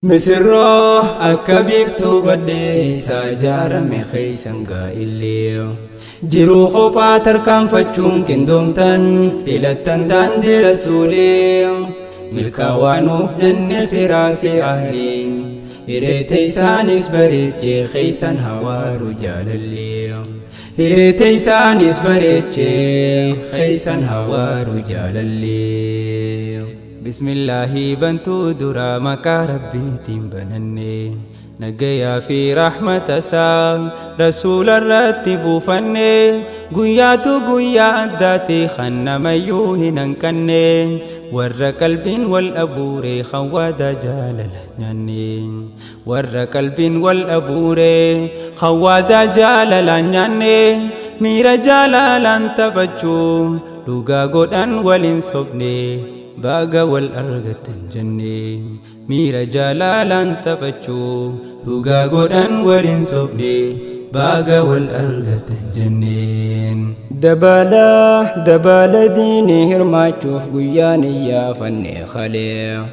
Misirroo akka biiftuu baddeessaa ijaarame keeysan gaa'illee jiruu kophaa tarkaanfachuun qindoomtan filattan daandii rasuulee milkaawaa nuuf jenne firaa fi ahlii hireete isaanis bareechee keeysan hawaaru jaalallee hireete isaanis bareechee keeysan hawaaru jaalallee. Bismillaahi bantuu dura maqaa rabbiitiin bananne nagayaa fi rahmata isaa rasuula irratti buufanne guyyaatu guyyaa addaati kan namayyuu hin hanqanne warra qalbiin wal abuure kan waadaa jaalala nyaanne warra qalbiin wal abuure kan waadaa jaalala nyaanne miira jaalalaan taphachuu dhugaa godhan waliin sobne baga wal argatan jenne miira jaalalaan taphachuu dhugaa godhan waliin sobne baga wal argatan jenneen. Dabala dabala diinii hirmaachuuf guyyaan iyyaafanne kalee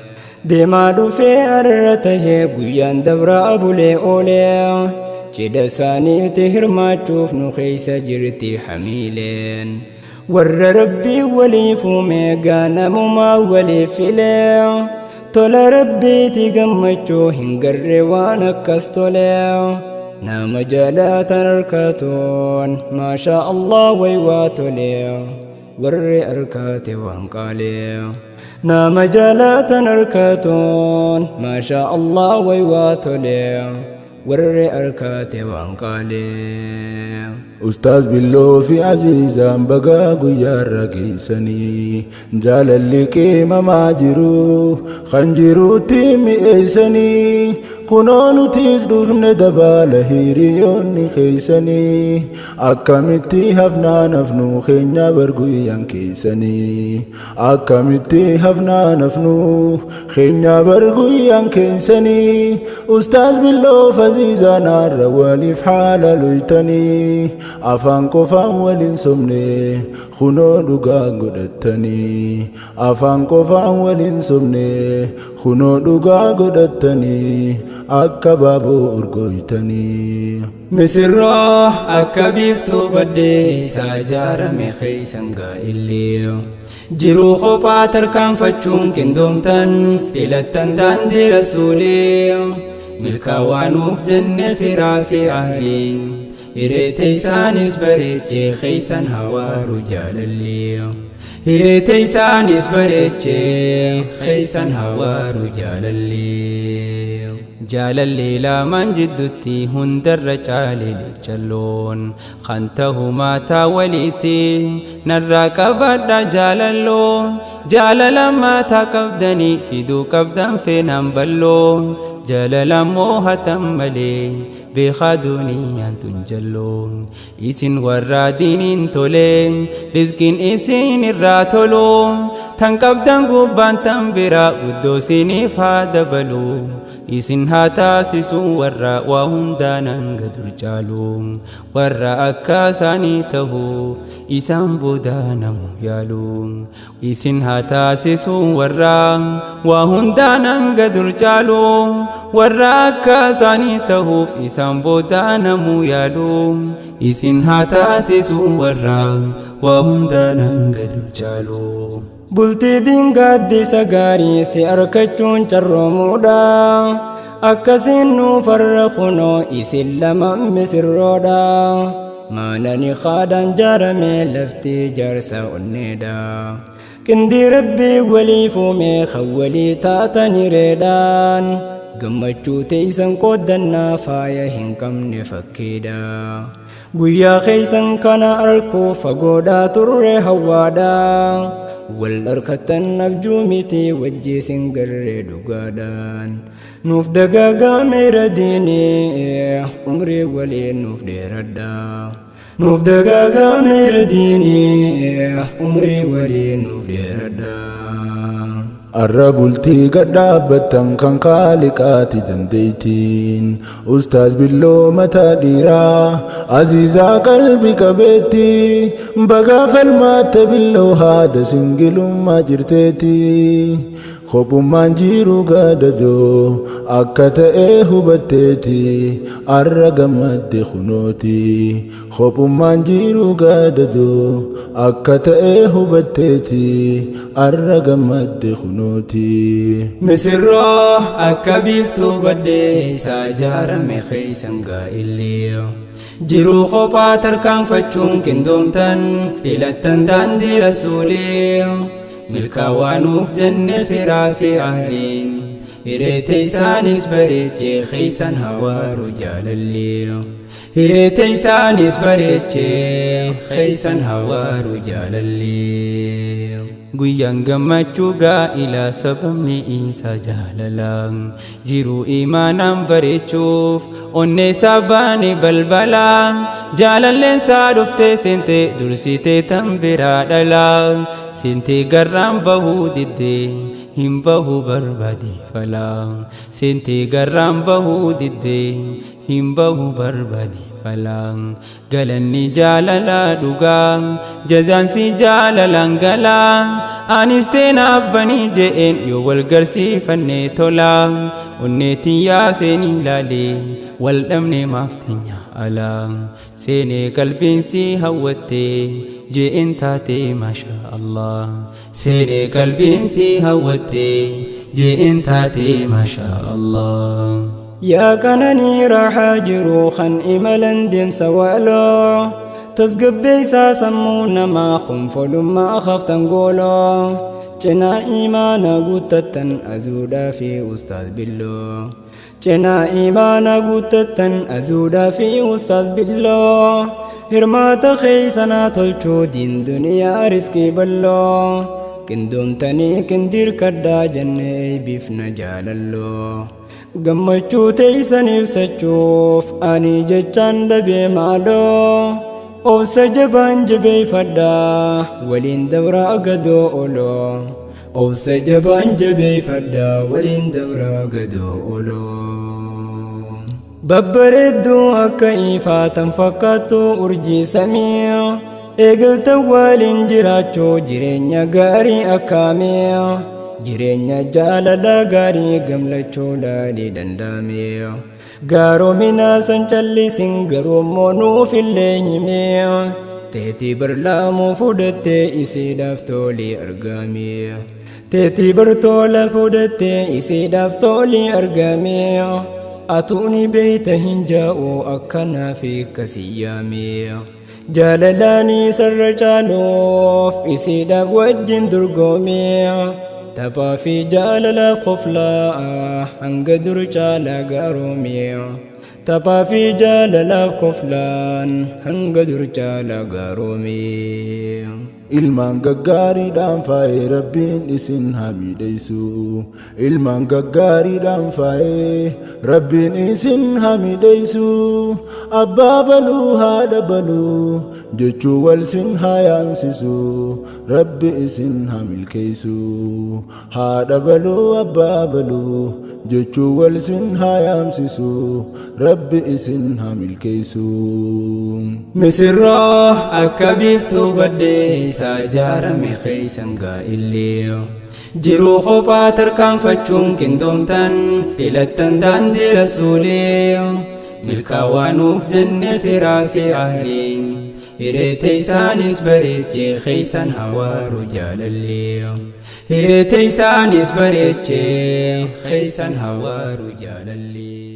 deemaa dhufee arra tahee guyyaan dabraa bulee oolee cidha isaaniitti hirmaachuuf nu keeysa jirti hamiileen warra rabbii waliif uume gaanamumaa waliif filee tola rabbiiti gammachuu hin garree waan akkas tolee nama jaalatan harkatuun maashaa Allah waywaa tolee warri harkate waan qaalee nama jaalatan harkatuun maashaa Allah waywaa tolee warri harkate waan qaalee. Ustaaz Billoo fi Aziizaan bagaa guyyaarra geessanii jaalalli qeemamaa jiru kan jirutti mi'eessanii kunoo nutis dhufne dabaala hiriyoonni keeysanii akkamitti hafnaa nafnu keenya bar guyyaan keessanii akkamitti hafnaa nafnu keenya bar guyyaan keessanii Ustaaz Billoo fi Aziizaan har'a waliif haala luytanii afaan qofaan waliin sobne kunoo dhugaa godhattanii afaan qofaan waliin sobne kunoo dhugaa godhattanii akka baaboo urgooytanii. Misirroo akka biiftuu baddeessaa ijaarame keeysan gaa'illee jiruu kophaa tarkaanfachuun qindoomtan filattan daandii rasuulee milkaawaa nuuf jenne firaa fi ahlii hireete isaanis bareechee keeysan hawaaru jaalallee hireete isaanis bareechee keeysan hawaaru jaalallee. Jaalallee lamaan jidduutti hundarra caale lechalloon kan tahu maataa walitti narraa qabadha jaalalloo jaalala maataa qabdanii fiduu qabdan feenaan balloo jaalala moohatan malee beekaa duniyaan tun jalloon isin warra diiniin tolee rizqiin isin irraa toluu tan qabdan gubbaan tan biraa guddoo isiniif haa dabalu isin haa taasisu warra waa hundaan hanga dur caalu warra akka isaanii tahu isaan booda namu yaalu isin haa taasisu warra waa hundaan hanga dur caalu warra akka isaanii tahu isaan booda namu yaalu isin haa taasisu warra waa hundaan hanga dur caalu. Bultii diingaaddisa gaarii si argachuun carroomuudha. Akkasiin nuuf har'a kunoo isin lama misirroodha. Maanani haadhaan jaarame lafti jaarsa onneedha. Qindii rabbii waliif uume kan walii taatanii reedhaan. Gammachuu teeysan qooddannaa faaya hin qabne fakkiidha. Guyyaa keeysan kana arkuu fagoodhaa turre hawwaadha. Wal harkattan abjuu miti wajji isin garree dhugaadhaan. Nuuf dagaagaa meera diinii umrii waliin nuuf dheeradha. Nuuf dagaagaa meera diinii umrii waliin nuuf dheeradha. Arra bultii gad dhaabbattan kan kaaliqaati dandeeytiin Ustaaz Billoo mataa dhiiraa Aziizaa qalbii qabeetti bagaa falmaatte billoo haada singilummaa jirteeti. Kophummaan jiru gadadoo akka ta'e hubatteeti arra gammadde kunooti. Kophummaan jiru gadadoo akka ta'e hubatteeti arra gammadde kunooti. Misirroo akka biiftuu baddee isaa ijaarame keeysan gaa'illee. Jiruu kophaa tarkaanfachuun qindoomtan filattan daandii rasuulii. Milkaawaanuuf jenne firaa fi ahliin hireete isaanis bareechee keeysan hawaaru jaalallee. Hireete isaanis bareechee keeysan hawaaru jaalallee. Guyyaan gammachuu gaa'ilaa sababni isaa jaalalaa. Jiruu imaanaan bareechuuf onnee isaa baane balbalaa. Jaalalleen isaa dhuftee seentee dursitee tan biraa dhalaa. Seentee garraan bahuu diddee hin bahuu barbaade falaa. Seentee garraan bahuu diddee hin bahuu barbaade falaa. Galanni jaalalaa dhugaa jazaansi jaalalaan galaa. Anis teenaaf banii je'een yoo wal garsiifannee tolaa. Onneetiin yaa seenii ilaalee wal dhabnee maaf teenya alaa. Seenee qalbiin si hawwattee je'een taatee maasha Allah. Seenee qalbiin si hawwattee je'een taatee maasha Allah. Yaa qananii raaxaa jiru kan imalan deemsa waaloo. Tasgabbeessaa sammuu namaa konfolummaa haftan gooloo. Cinaa imaana guuttattan azuudhaa fi ustaaz billoo. Cinaa imaana guuttattan azuudhaa fi ustaaz billoo. Hirmaata keeysanaa tolchuu diin duniyaa riskii balloo. Qindoomtanii qindirkadhaa jennee eebbifna jaalalloo. Gammachuu teeysan ibsachuuf ani jechaan dhabee maaloo. Obsa jabaan jabeeffadhaa waliin dabraa gadoo ooloo. Obsa jabaan jabeeffadhaa waliin dabraa gadoo ooloo. Babbareedduu akka ifaa tan fakkaattu urjii samii. Eegalta waliin jiraachuu jireenya gaarii akkaamii. Jireenya jaalala gaarii gamlachuu laalii danda'ame. Gaaromina san callisin garuu immoo nuufillee himee. Teetii barlaamuu fudhattee isiidhaaf tolii argame. Teetii bartoola fudhattee isiidhaaf tolii argame. Atuuni beeyta hin jaa'u akkanaa fi akkasii yaame. Jaalalaanii sarara caaluuf isiidhaaf wajjin dorgome. Taphaa fi jaalalaaf koflaa hanga dur caalaa gaarome. Taphaa fi jaalalaaf koflaan hanga dur caalaa gaarome. Ilmaan gaggaariidhaan faayee Rabbiin isin haa miidhagsu. Ilmaan gaggaariidhaan faayee Rabbiin isin haa miidhagsu. Abbaa baluu haadha baluu jechuu wal sin haa yaamsisu. Rabbi isin haa milkeessu. Haadha baluu abbaa baluu jechuu wal sin haa yaamsisu. Rabbi isin haa milkeessu. Misirroo akka biiftuu baddee isaa ijaarame keeysan gaa'illee. Jiruu kophaa tarkaanfachuun qindoomtan filattan daandii rasuulii. Milkaawaanuuf jenne firaa fi ahliin hireete isaanis bareechee keeysan hawaaru jaalallee. Hireete isaanis bareechee keeysan hawaaru jaalallee.